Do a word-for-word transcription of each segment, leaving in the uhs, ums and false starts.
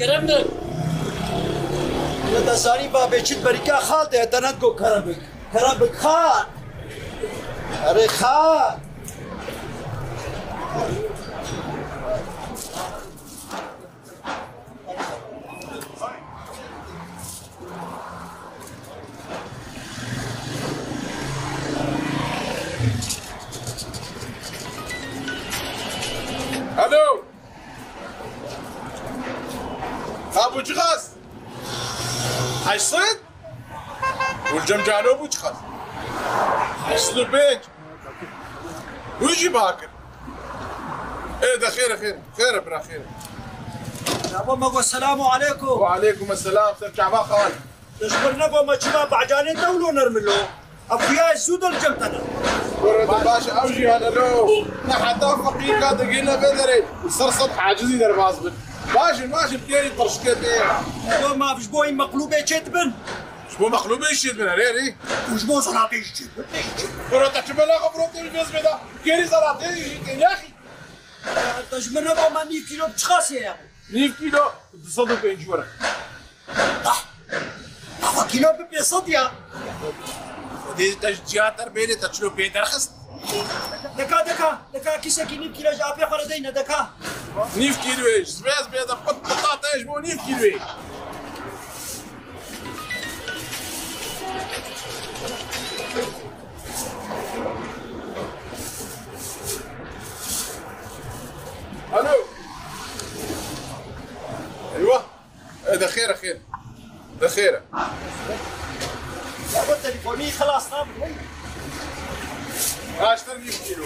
Emre. Te zanî babê çi berîka xal de, te net got kerem bik. Kerem bik xal. Erê xal. Alo. Ha, bû çiqas? Heşt sed? Û cem cano bû çiqas? Heşt sed û pênc. Wî jî biha kir. Ê de xêr e, xêr e. Xêr e, bira, xêr e. Baba me got, "Selamu aleykum." Wa aleykum selam, ser çava xal. Te ji ber nego me çima Bacanê te wilo nermilo? Ev xuya ez zû de li cem te ne. Kurê te baş e, ew jî hene lo. Ne heta feqîrka digihîne vê derê, ser sed hacizî derbas bin. Baş in, baş in, kêrî tirşikê tê. Ego ma ji bo wî meqlûbê çê dibin? Ji bo meqlûbê jî çê dibin, erê, erê. Û ji bo zelatê jî çê dibin. Kurê te çi bela xwe, kurê te jî vêz bêda. Kêrî zelatê jî tê, yaxî. Te ji min re got me nîv kîlo bi çiqasî ye ya? Nîv kîlo, du sed û pêncî were. Ah! Ava kîlo bi pênc sed ya. Xwedê te ji ciya te bêrê te çilo pê derxist. Deka, deka, deka, kîsekî nîv kîlo ji apê xwe re deyne, deka. Nîv kîloyê, ji vê ez bê de pit pita te ji bo nîv kîloyê. Alo. Eywa. E, de xêr e, xêr. De xêr e. Ya bu telefonî xilas nabin. Kaçtır bir kilo?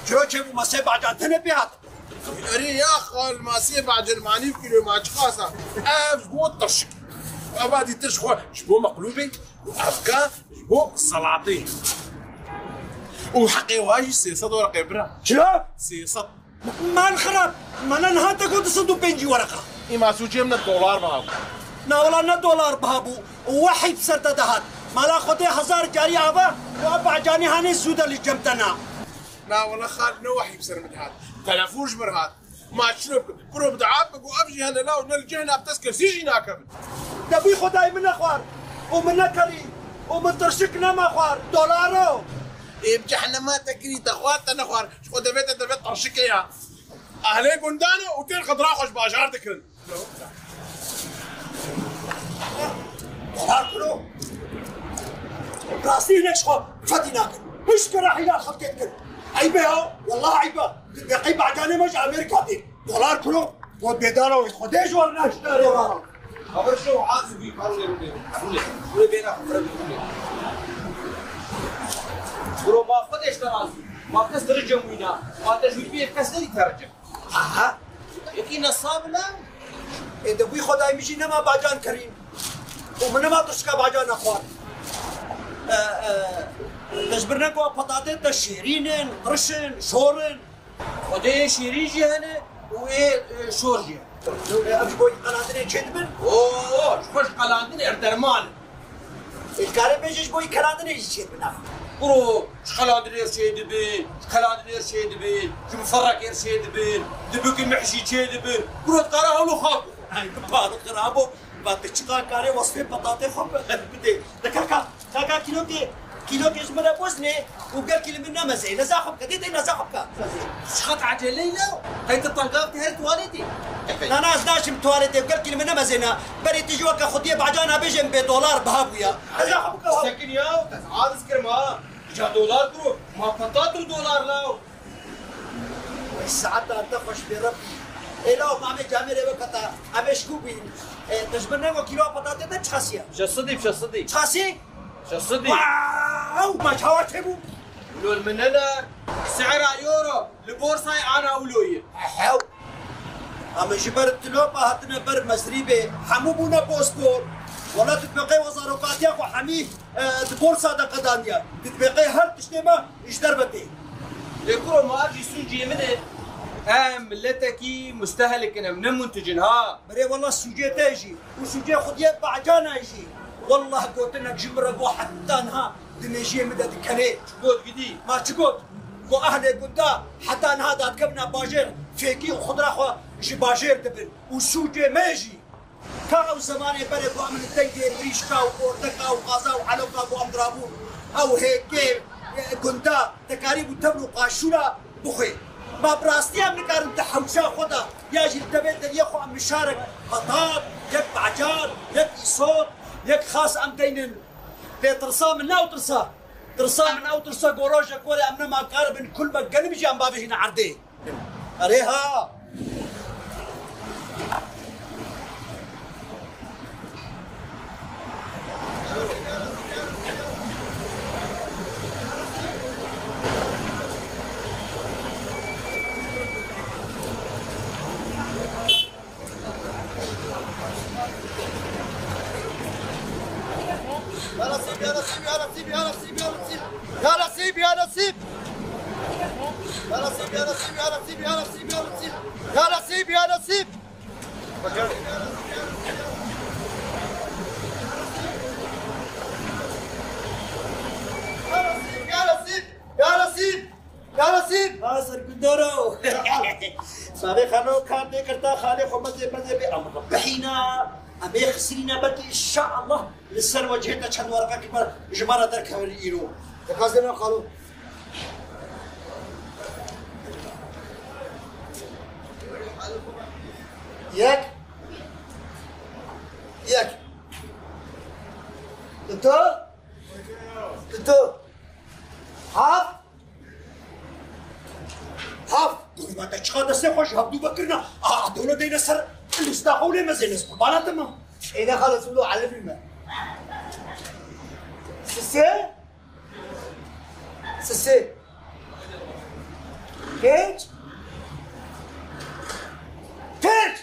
Kilo çê bû, masê Bacan tenê pê hat. Erê ya xal, masê Bacan ma nîv kilo, ma çiqas a? Ev ji bo tirşik. Eva dîtir ji xwe, ji bo meqlûbê. Û evka ji bo selatê. Û heqê wa jî sê sed wereqê bira. Çilo? Sê sed. Mal xirab. Mala niha te got du sed û pêncî wereqa. Îma sûcê min ne dolar biha bû. Na wela ne dolar biha bû. Wehî bi ser te dihat. Mala Xwedê hezar carî ava û ev Bacanî hanê zû de li cem te na. Na wela xal ne wehî bi ser min dihat. Telefon ji min re hat. Ma çilo bikim? Kuro bi dua bikim ku ev jî hene law ne li cih nav dest kesî jî nakevin. Te bûy xwedayî min nexwar û min nekerî û min tirşik nema xwar. Dolaro. Ê bi cehenema te kirî, te xwar te nexwar. Ji xwe devê te devê tirşikê ya. Ehlê gundan e û tên xidra xwe ji bajar dikirin. Dolar kuro. Rastî hinek ji xwe fedî nakin. Pişt kira hîla xelkê dikin. Eyb e ya. Wallah eyb e. Deqey Bacanê me ji Amerîka tê. Dolar kuro. Got bêdara wê Xwedê ji wan naştare. Xeber şo, azî bî, parolê rûnê. Rûnê. Rûnê bêna xeber rûnê. Bro, ma Xwedê ji te razî. Ma kes diri cem wîna. Ma te ji wî bê kes nedî te re cem. Aha. Yekî nesab la. Ê de bûy xwedayî min jî nema Bacan kerîn. Û min nema tişka Bacan nexwar. E, e, te ji bir nego petatê te şêrîn in, tirş in, şor in. Xwedê ê şêrîn jî hene û ê, e, şor jî hene. Ev ji bo qelandinê çê dibin? Oo, ji xwe ji qelandinê er derman in. Ê, dikare bêje ji bo qelandinê jî çê dibin ev? Bro, ji qelandinê er çê dibin, ji qelandinê er çê dibin, ji miferrekê er çê dibin, dibikî meh jî çê dibin. Bro, dikare hewlo xak. Ay, bi parok xirabo. Ba tu çiqa karê wesfê petatê xwe bidê. De kaka, kaka kîlokê, kîlokê ji min re boznê û gelkî li min nemezê. Neza xwe bike, dê dê neza xwe bike. Çiqat eceleyî la? Qey tu tangav te her tuwaletê? Na, na, ez naçim tuwaletê, gelkî li min nemezê na. Berê tu jî weke xwediyê Bacana bêjê min bê dolar biha bûya. Neza xwe bike. Sekin ya, ez aciz kirim ha. Ca dolar kuro, ma petat û dolar la. Saeta te xweş bê Rebbî. Ê law mamê camêrê weke te, em ê ji ku bîn? Ê, te ji min nego kîloa petatê te çiqasî ye? Şeş sedî, şeş sedî. Çiqasî? Şeş sedî. Wow! Ma çawa çêbû? Wilo li min nene, sehra euro li borsayê ana wilo ye. Ehew! Em ji ber tilopa hatine ber Mesrîbê, hemû bûne bospor. Wela tu dibê qey wezarokatiya xwe hemî, e, di borsa de qedandiye. Tu dibê qey her tiştê me ji derve tê. Lê kuro, ma ev jî sûcê min e. Em miletekî mustehelik in, em ne muntic in ha. Birê, wela sûcê te jî û sûcê xwediyê Bacana jî. Wellah gotinek ji min re got heta niha di mêjiyê min de dikenê. Çi got gidî? Ma çi got? Got ehlê gunda heta niha dadikevine bajêr fêkî û xudra xwe Ji bajêr dibin û sûcê me jî. Ka ew zemanê berê ku em li dengê mirîşka û ordeka û qaza û eloka ku em dirabûn, ew hêkê, e, gunda te karîbû tevr û qaşûra bixwê. Ma bi rastî em nikarin di hewşa xwe de ya jî li devê deriyê xwe em nişarek hetab, yek bacar, yek îsot, yek xas em deynin. Lê tirsa min ne ew tirsa. Tirsa min ew tirsa ku rojek were em nema karibin kulmek genim jî em bavêjin erdê. Erê ha! يا نصيب، يا نصيب، يا نصيب، يا نصيب، يا نصيب. يا نصيب، يا نصيب. يا نصيب، يا نصيب، يا نصيب، يا نصيب، يا نصيب. يا نصيب، يا نصيب. يا نصيب، يا نصيب، يا نصيب. Ya Nasîb! Ha, sergundaro! Savê xalo, kar tê kirta, xalê xwe mezê mezê bê, em bihîna, em ê xisirîne, belkî inşallah li ser wecihê te çend werqekî me, ji me re derkevin îro. Dixwazin ew xalo. Yek. Yek. Duto. Duto. Haf. Haf! Kurva te çiqa destê xwe ji hevdû vekirina. A, dewle deyne ser lîsta xwe û lê mezêne ez qurbana te me. Êne xalas wilo elifî me. Sisê. Sisê. Pênc. Pênc!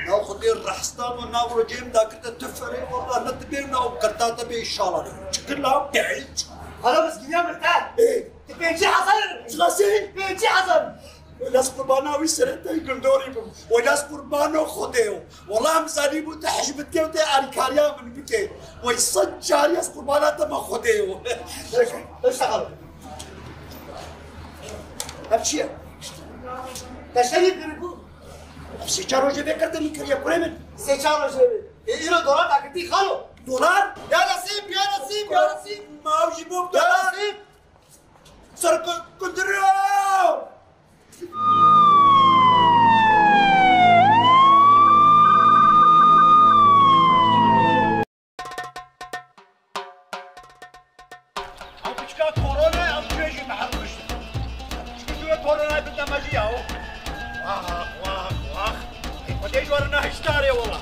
Nav Xwedê rehstan û nav rocê min dakirte tu ferê, wela ne tu bê û nav kirta te bê, inşallah. Çikir la pênc. Hala mizgîniya mirte. Ê. Tu pêncî hezar. Çiqasî? Pêncî hezar. Wela ez qurbana wî serê te gundorî bim. Wela ez qurbano Xwedê yo. Wela em zanîbû te hej bitke û te alîkariya min bike. Wey sed carî ez qurbana te me Xwedê yo. Beş dakika. Ev çi ye? Te şerî kiribû. Sê çar rojê vê kirtin min kiriye kurê min. Sê çar rojê vê. Ê, îro dolar dakirtî xalo. Dolar? Ya Nasîb, ya Nasîb, ya Nasîb. Ma ew jî bû dolar. Ya Nasîb. Ser ku-, kundiro. Ew piçka korona, ew cihê jî me hev kuşt. Piçka cihê korona bide me jî ya. Wah, wah, wah. Ey, Xwedê ji we re nehiştarê wela.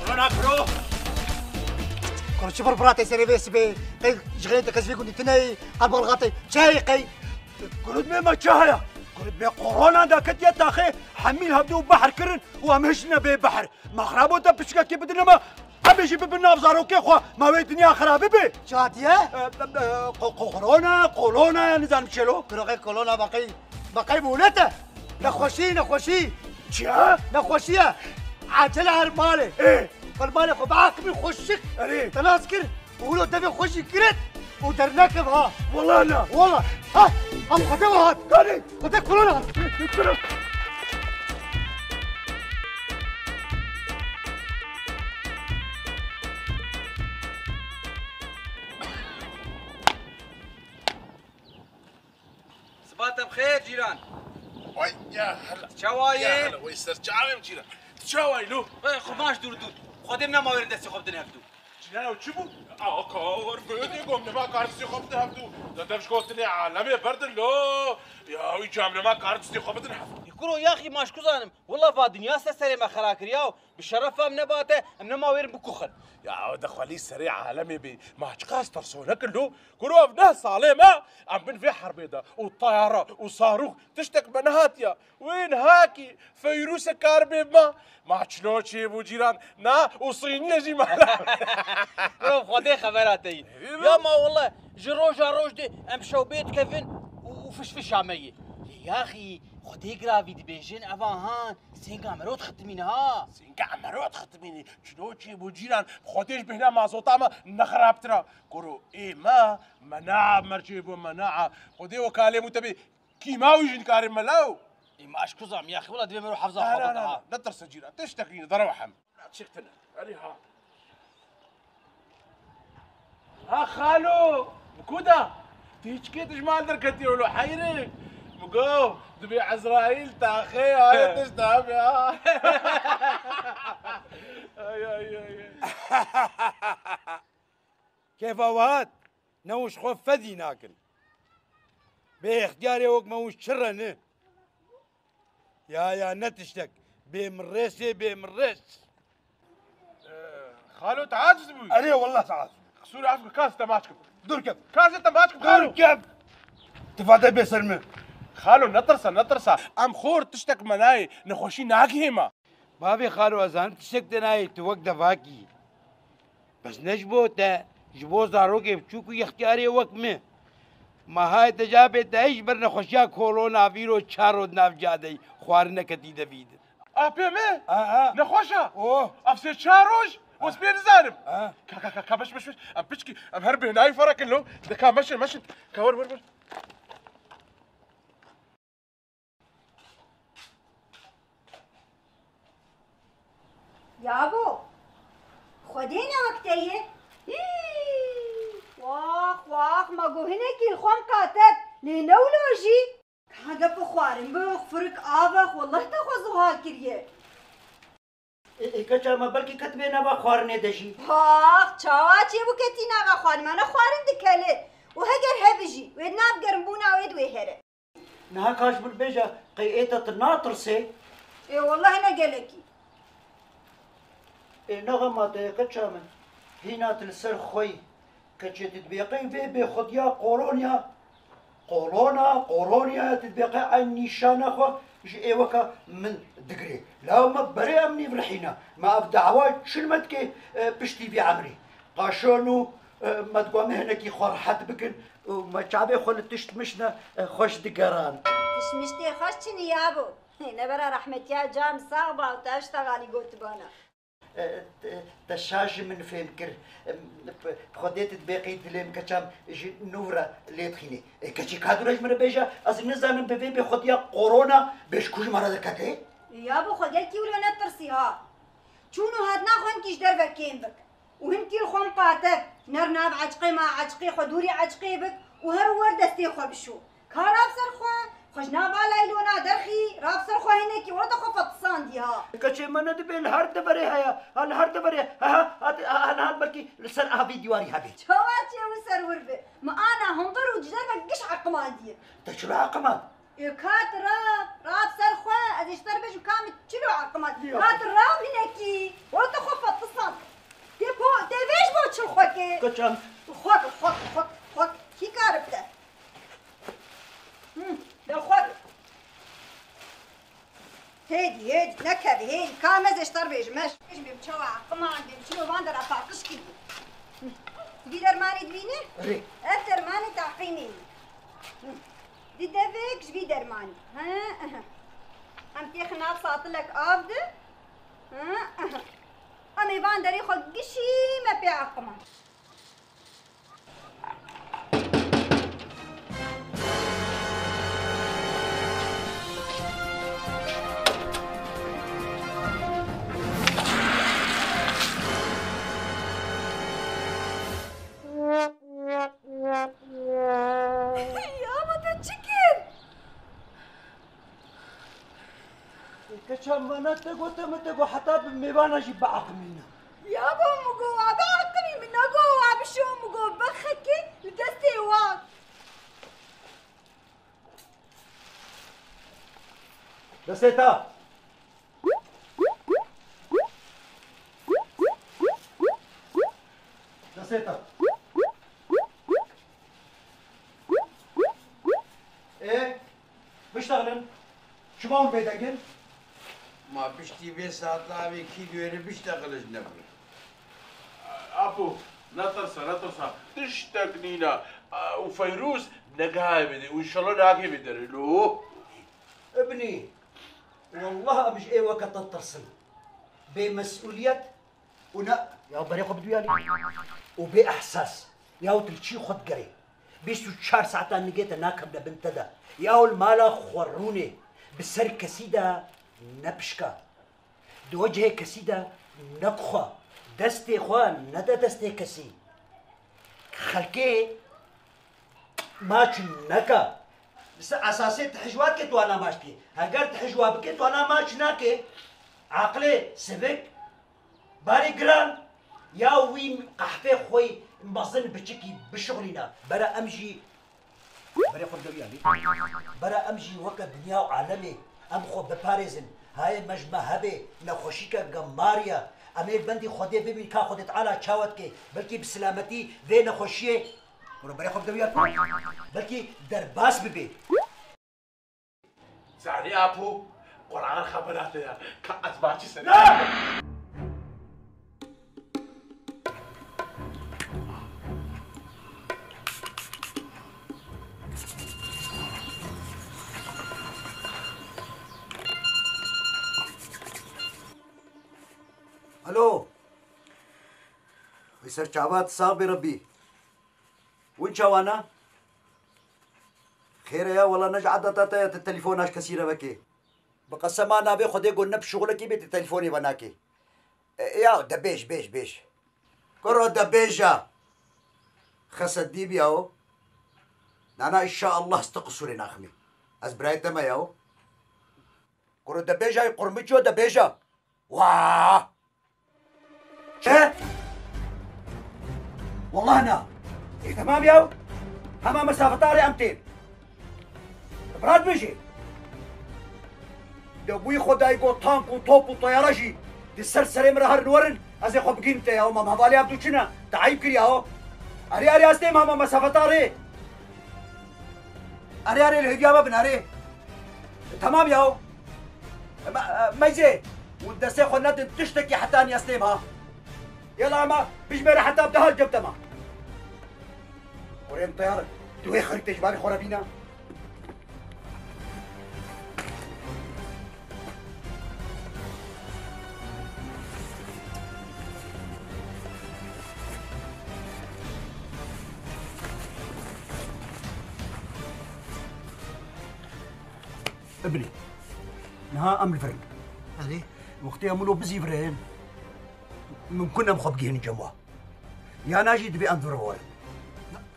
Korona kuro. Kuro çi bir biratê serê vê sibê. Qey ji xêrê te kes vê gundî tune yî. Qal balgatê. Çayê qey. Kurut me me çi heye? Kurut me korona da ketiye taxê. Hemî hevdû behr kirin û em hiştine bê behr. Me xirabo te piçkekê bidine me. Em ê jî bibin nav zarokê xwe, ma wê dinya xira bibe. Çi hatiye? E, e, e, ko-, ko-, korona, kolona, nizanim çelo. Kuroxê kolona baqey, baqey bolete. Nexweşî, nexweşî. Çi ye? Nexweşî ye. Acele her malê. Ê. Qurbanê xwe bi aqibî xweşik. Erê. Te nas kir. Wilo devê xwe jî giret û dernekeve ha. Wela na. Wela. Ha, ha, Xwedê ve hat. Kanê. Xwedê korona hat. Korona. Siba te bi xêr cîran. Vay ya hela. Çawa yê? Ya hela, vay ser çavê min cîran. Tu çawa yî lo? Vay, xwe baş dûr dûr. Xwedê min nema wêrin destê xwe bidin hevdû. Cîran ew çi bû? Aa, kar, vêdê gom nema kar destê xwe bidin hevdû. Da dev ji gotinê alemê berdin lo. Ya wî cam nema kar destê xwe bidin hevdû. Ê kuro yaxî ma ji ku zanim. Wela va dinya ser serê me xera kir ya. Bi şerefa em nebate, em nema wêrin bikuxin. Ya, ew de xwelî serê alemê bê. Ma çiqas tersonek in lo? Kuro ev neh salê me, em bin vê herbê de. Û tayara, û sarûx, tiştek me nehatiya. Wê nihakî, feyrûse kar bê me. Ma çilo çêbû cîran, na, û sîniye jî me. Kuro Xwedê xebera te yî. Ê, ya ma wele, ji roja roj dê em şewbê dikevin û, û fiş fiş ameyê. Lê yaxî, Xwedê giravî dibêjin, eva han, Sênga mero dixitimîne ha. Sênga mero dixitimîne. Çilo çêbû cîran, Xwedê ji bêhna mazota me ne xirabtir a. Kuro ê me, menaa mercê bo menaa. Xwedê weka lê mû te bê kîmawî jî nikarê melaw. Ma eşkuzam ya xi, wela divê mero hefza xwe bida ha. Ne tirse cîran, tiştek nîne, derew hem. Çiktine. Erê ha. Ha xalo, bi ku da? Tu hiç kê dijman derketî wilo heyrin. Min got, dibê Ezraîl taxê ayê tişt dabe ha. Ay, ay, ay, ay. Kêfa we hat, ne hûn ji xwe fedî nakin. Bê extiyarê wek me hûn çi re ne? Ya, ya, ne tiştek. Bê min rêsê, bê min rês. Ee, xalo, tu aciz bûyî? Erê, wallah tu aciz bûyî. Qisûrê efk, kas te maç kim. Dur kef. Kas te maç kim, xalo. Dur kef. Tifate bê ser min. Xalo, netirse, netirse. Em xor tiştek me nayê, nexweşî nagihê me. Bavê xalo, ez zanim tiştek te nayê, tu wek devakî. Bes ne ji bo te, ji bo zarokê biçûk û yextiyarê wek min. Ma hayê te ca bê te hîç ber nexweşiya korona vîro çar roj nav cadeyî xwarin neketî devî din. Apê me? Ha, ha. Nexweş a? Oh. Ev sê çar roj? Ha. Ez pê nizanim. Ha. Ka, ka, ka, ka, beş, beş, beş. Em piçkî, em her bêhnayî ferakin lo. De ka meşin, meşin. Ka wer, wer, wer. Yabo, Xwedê ne wek te ye? Hî! Wax, wax, ma got hinekî li xwe miqate, lê ne wilo jî. Ka gep û xwarin bi firik avek, wellah te xwe zuha kiriye. Ê, ê, keça me belkî ketibê nava xwarinê de jî. Pax, çawa çêbû ketî nava xwarin? Me ne xwarin dikele. Û heger hebijî, wê di nav germbûna wê di wê here. Niha ka ji min bêje, qey ê te tu natirsê? Ê, wellahî ne gelekî. Ê, ne xema te ye keça min. Hîna tu li ser xwe yî. Keçê tu dibê qey vê bêxwediya koronya, korona, koronya, tu dibê qey eyn nîşana xwe ji êweka min digirê. Law me berê em nîvirhîna. Me ev dawa çil me dike, e, piştî vî emrî. Qaşon û, e, me diguha me hinekî xwe rehet bikin û me çavê xwe li tişt mişne, e, xweş digeran. Tişt miştê xweş çinî yabo. Nebera rehmetiya can sax ba û te ev şta xalî gotibana. E, te, te şaş ji min fêm kir. Em, bi Xwedê tu dibê qey dilê min keçam ji nû re lê dixînê. E, keçî ka dûre ji min re bêje, ez nizanim bi vê bêxwediya korona bê ji ku ji me re derkete? Ya bo xwe gelkî wilo netirsî ha. Çûn û hatina xwe hinkî ji derve kêm bik. Û hinkî li xwe miqate, ner nav eçiqê ma eçiqê xwe dûrî eçiqê bik û her wer destê xwe bişo. Ka rav ser xwe, xwe ji nav a laylona derxî, rav ser xwe hinekî were te xwe fetisandî ha. Keçê me nedibê li her deverê heye, ha li her deverê, ha, ha, ha, ha, ha, belkî li ser avê dîwarî hebe. Çawa çê wî ser wir be? Me ana hundir û ji derve giş eqimandiye. Te çilo eqimand? Ê ka tu rav, rav ser xwe, ez ê ji te re bêjim ka min çilo eqimand. Yok. Ka tu rav hinekî, were te xwe fetisand. Tê po, tê vêj bo çil xwe ke. Kaçam? Xwe, xwe, xwe, xwe, kî karib te? Hı, de xwe. Hêdî, hêdî, nekevî, hêdî, ka me zê ji te re bêjim, me. Bêjim bêm çawa eqimand, bêm çilo van dera paqij kiriye. Hı. Vî dermanê dibîne? Erê. Ev dermanê taqînê ye. Hı. Di devek ji vî dermanê. Hı, hı. Em têxin nav satilek av de. Hı, hı. Em ê van derê xwe gişî me pê eqimand. Ya, ma te çi kir? Keça me ne te gote, min te got heta bi mêvana jî biaqimîne. Ya bo, min got wa biaqimî, min negot wa bişo, min got bixeke li destê wan. Destê te. Destê te. Ê, biştexilin. Çima hûn bêdeng in? Ma piştî vê saeta avê kî diwêre biştexile ji nebû? Apo, netirse, netirse. Tiştek nîne. Û Feyrûz negahê bidê. Û înşallah nagê bê derê lo. Ibnî, wallah em ji ê weke te ditirsin. Bêmesûliyet û ne, ya berê xwe bidû ya lî. Û bê ehsas. Ya tu li çî xwe digerê. Bîst û çar saetan nigê te nakevne bin te de. Ya li mala xwe rûnê. Bi ser kesî de nepişka. Di wecihê kesî de nekuxa. Destê xwe nede destê kesî. Xelkê maç neke. Li ser esasê tu hijwa dikê, tu wana maç dikê. Heger tu hijwa bikê, tu wana maç nakê. Aqilê sivik, barê giran ya wî qehfê xwe yî mezin biçikî bişuxlîne. Bere em jî Berê xwe bi dewî alî. Bere em jî weke dinya û alemê em xwe biparêzin. Hayê me ji me hebe nexweşîke gemar ye. Em ê li bendî Xwedê bibîn ka Xwedê Teala çawa dike. Belkî bi silametî vê nexweşiyê. Kuro berê xwe bi dewî alî. Belkî derbas bibe. Zanî apo, Quran xebera te ya. Ka ez maçî serê. Alo. Wî ser çavat sax bê Rebbî. Win çawana? Xêr e ya, wela ne ji edeta te ye tu telefona ji kesî re vekê. Bi qesema navê Xwedê got ne bi şixulekî bê tu telefonê venakê. E, e, ya de bêj, bêj, bêj. Kuro de bêja. Xesedî bî ya o. Nana, înşaallah ez ti qisûrê naximî. Ez birayê te me ya o. Kuro de bêja, qurmiço de bêja. Wa! Çi? Wallah na. Ê, temam ya. Hema mesafeta rê em tên. Bira dibêjê. De wî xwedayî got tank û top û teyare jî di ser serê min re herin werin, ez ê xwe bigînim te ya. Mam hevalê ev du çi ne? Te eyb kiriya o. Erê, erê, ez têm hema mesafeta rê. Erê, erê, li hêviya me bin, erê. Temam ya. Me-, meyzê, hûn destê xwe nedin tiştekî heta niyestêm ha. Yela ema, bijmêre heta bi deha li cem te ma. Kurê min teyar, tu wê xerîtê ji barê xwe re bîne. Ibnî, niha em li vir in. Erê. Wextê em wilo bizîvirin, mimkun em xwe bigihînin cem wa. Yana jî divê em di vir re werin.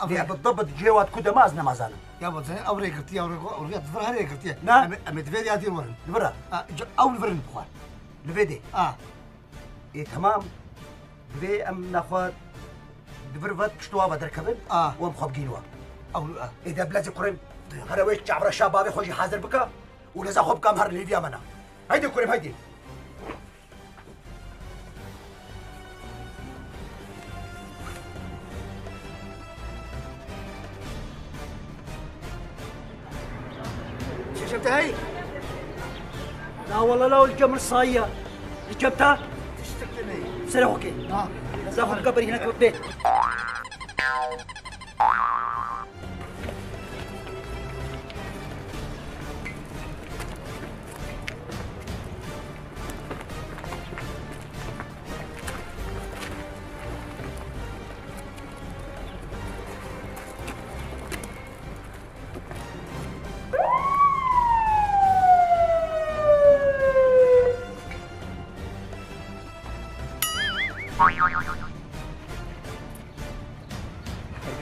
Ev Lê rê- bi dibit cihê wat ku dema ez nemazanim. Ya bo zanî ew rê girtiye, ew rê, ew rê di vir her rê girtiye. Na. Em ê, em ê di vê de ya dîr werin. Li vir e? A, ca-, ew li vir in bixwe. Li vê de? A. Ê, temam. Divê em nexwe di vir ve pişt wa ve derkevin. A. Û em xwe bigihîn wa. Ew, a. Ê, de bilezî kurin. Here wê çavreşa bavê xwe jî hazir bike û leza xwe bike em herin hêviya me ne. Heydê kurê min, heydê. Çeşem te hey? La wala la, li cem min sayiya. Li cem te? Tiştek tê ney. Serê xwe kê. Ha. Za xwe bika berî hinek bê.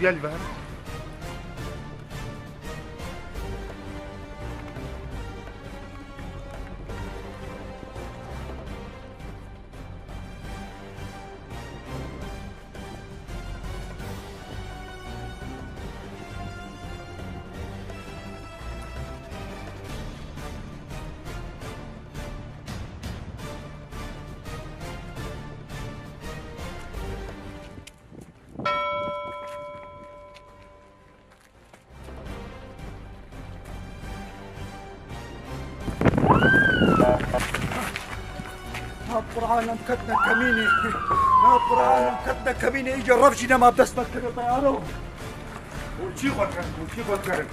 Gel ben. Na Qur'an em ketine kemînê. Na Qur'an em ketine kemînê. Îca rev jî nema dest me kiriyo teyaro. Hûn çî xwe kirin, hûn çî xwe kirin.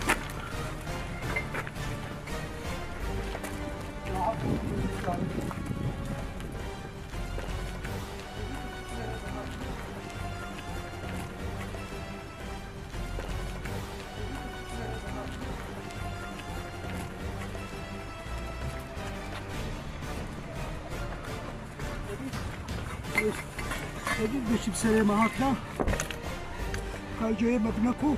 Beşim serê me hatna. Kaycayê me bine ku.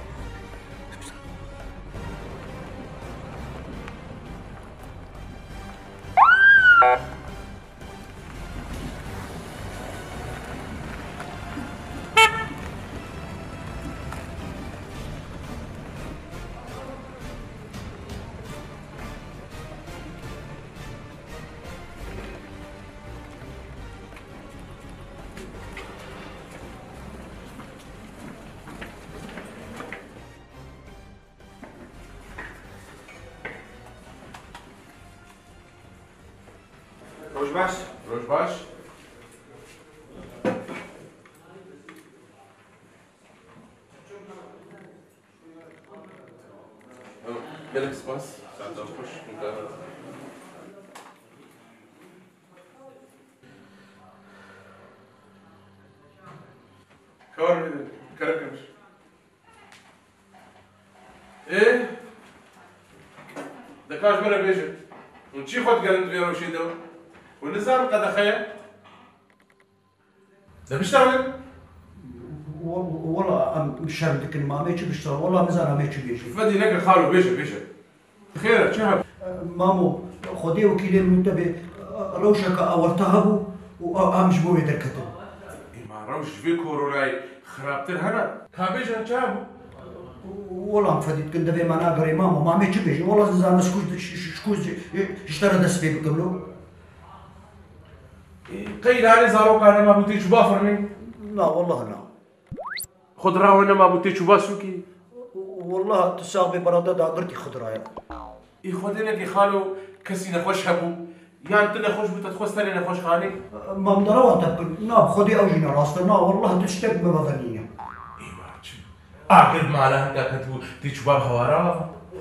Roj baş. Roj baş. Gelek spas. Saetan xweş. Kar, kerem kir. Ê, de ka ji min re bêje. Hûn çi xwe digerin di vê rewşê de? Hûn nizanin qedexe ye? De biştexilin. Wal-, wala em şerm dikin, ma em ê çi biştexilin? Wala nizanim em ê çi bêjin. Fedî neke xalo, bêje, bêje. Xêr e, çi hebû? Mamo, Xwedê wekîlê min û te bê, rewşeke ewilta hebû û em ji bo wê derketin. Ê, ma rewş ji vê koronayê xirabtir hene? Ka bêjin çi hebû? Wela em fedî dikin, devê me nagerê mamo, ma em ê çi bêjin? Wela ez nizanim ez ji ku, ji, ji, ji ku ji, ji te re dest pê bikim lo? Ê, qey îlanê zarokan nema bû tê çûba firnê? Na, wela na. Xwe di ra we nema bû tê çûba sûkê? Wela tu sax bê, berada dagirtî xwe di ra ye. Ê Xwedê neke xalo, kesî nexweş hebû? Yan tu nexweş bû, te dixwest tenê nexweşxanê? Mam dera wan te bikin. Na, bi Xwedê ew jî ne rast e. Na, wellah tu tiştek bi me ve nîne. Ê ma çi? Agir bi mala hinga ketibû, tê çûba bi hewara ve?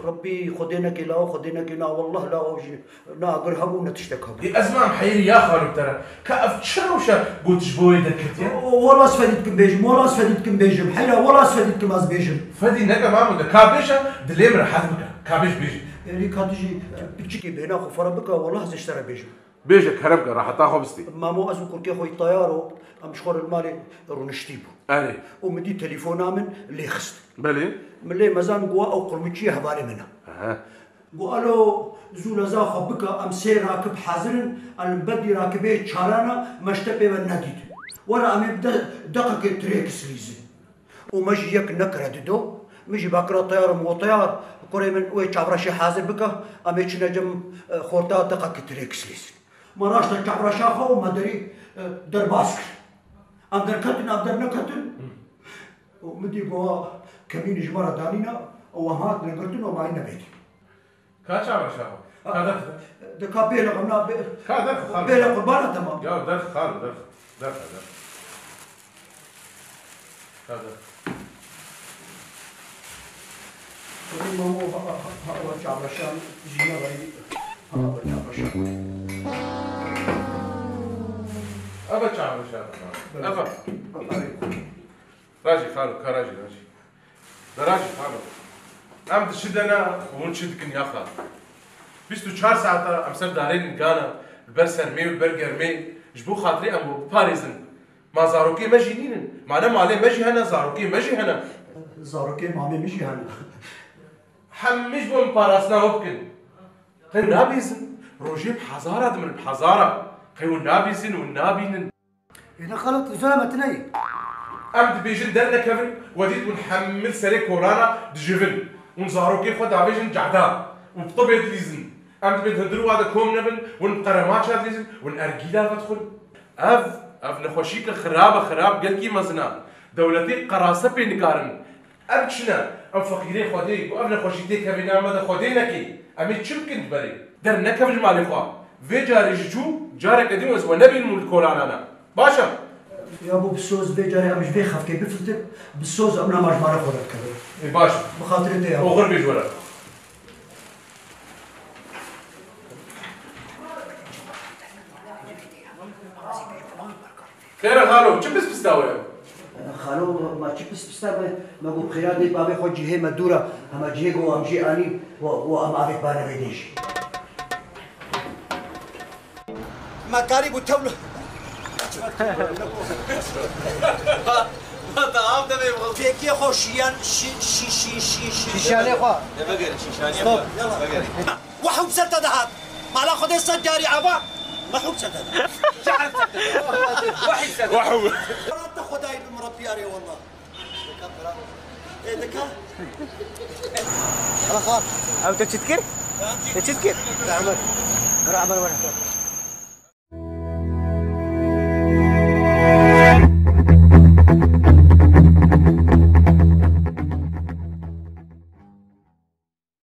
Rebbî, Xwedê neke law, Xwedê neke, na, wellah law ew jî ne. Na, agir hebû, ne tiştek hebû. Ê ez mam heyirî ya xalo bi te re. Ka ev çi rewş e got ji bo wê derketiye? O, wela ez fedî dikim bêjim, wela ez fedî dikim bêjim. Heyra, wela ez fedî dikim ez bêjim. Fedî neke mamo de, ka bêje, dilê min rehet bike. Ka bêj bêje. Êrî ka tu jî piçikê bêhna xwe fere bike, wela ez ji te re bêjim. Bêje kerem ke, reheta xwe bistî. Mamo, ez û kurkê xwe yî teyar o, em ji xwe re li malê rûniştî bû. Erê. Û min dî telefona min lê xist. Belê. Min lê mezan got ew qurmiçiyê hevalê min e. Ehe. Got, alo, zû leza xwe bike, em sê rakib hazir in, em li bedî rakibê çaran e, me ji te pê ve nedît. Were em ê bi de-, deqekê tirêk silîzin. Û me jî yek nekire dido, min jî bakira teyar û moteyar, kurê min wê çavreşê hazir bike, em ê çine cem, e, xorta deqekê tirêk silîzin. Me raşte çavreşa xwe û me derî, e, derbas kir. Em derketin, em derneketin. Û min dî got, kemînî ji me re danîne, û em hatin girtin û em hatin nevêtin. Ka çavreşa xwe? Ka derxe? De ka bêle qurban, na bê-, Ka derxe, xalo. Bêle qurbana, temam. Ya derxe, xalo, derxe. Derxe, derxe. Ka derxe. Xwedê mamo ha, ha, ha, ewa çavreşan jî ne vayî. Ha, ewa çavreşan. Eva çavreşa. Belê. Eva. Belê. Rajî xalo, ka rajî, rajî. De rajî xalo. Em di çi de ne, hûn çi dikin ya xalo? Bîst û çar saeta em ser darên gana, li ber sermê û li ber germê, ji bo xatirê em wan biparêzin. Ma zarokê me jî nînin. Ma ne malê me jî hene, zarokê me jî hene. Zarokê mamê min jî hene. Hemî ji bo min parastina we bikin. Qey nabîzin. Rojê bi hezara dimrin, bi hezara. Qey hûn nabîzin, hûn nabînin. Ê ne xalo, tu zora me tune yî. Em dibêjin dernekevin, we dît hûn hemî li serê kolana dijivin. Hûn zarokê xwe davêjin cehda û bi tibê dilîzin. Em dibê di hundirê wa de kom nebin, hûn bi qeremaça dilîzin, hûn ergîla vedixwin. Ev, ev nexweşîke xirab e, xirab, gelkî mezin e. Dewletê qerase pê nikarin. Ev çi ne? Ew feqîrê Xwedê, ku ev nexweşî têkevê nav me de Xwedê nekê. Em ê çi bikin di berê? Dernekevin ji malê xwe. Vê carê ji cû, careke din ez we nebînim û li kolana ne. Baş e? Yabo bi soz vê carê em ji vê xefkê bifiltin, bi soz em nama ji mala xwe re dikevin. Ê baş. Bi xatirê te yabo. Oxir bê ji we re. Xêr e xalo, çi pispista we ye? Xalo, ma çi pispista me? Me got xêra dê bavê xwe cihê me dûr e, hema cihê ku em jê anîn, we, we em avêt bane vê dê jî. Me karî bû tewlo. Tamam demeyim oğlum. Peki hoş yiyen şi, şi, şi, şi, şi. Şişhane xwe. Ne bakarım şişhane? Stop. Yalla. Wahum serte dahat. Mala Xwedê sed carî ava. Wahum serte dahat. Wahum serte dahat. Wahum. Xwedayî bi murabbiyarê wallah. Ê dika. Ew te çi dikir? Te çi dikir? Rahmet. Rahmet were.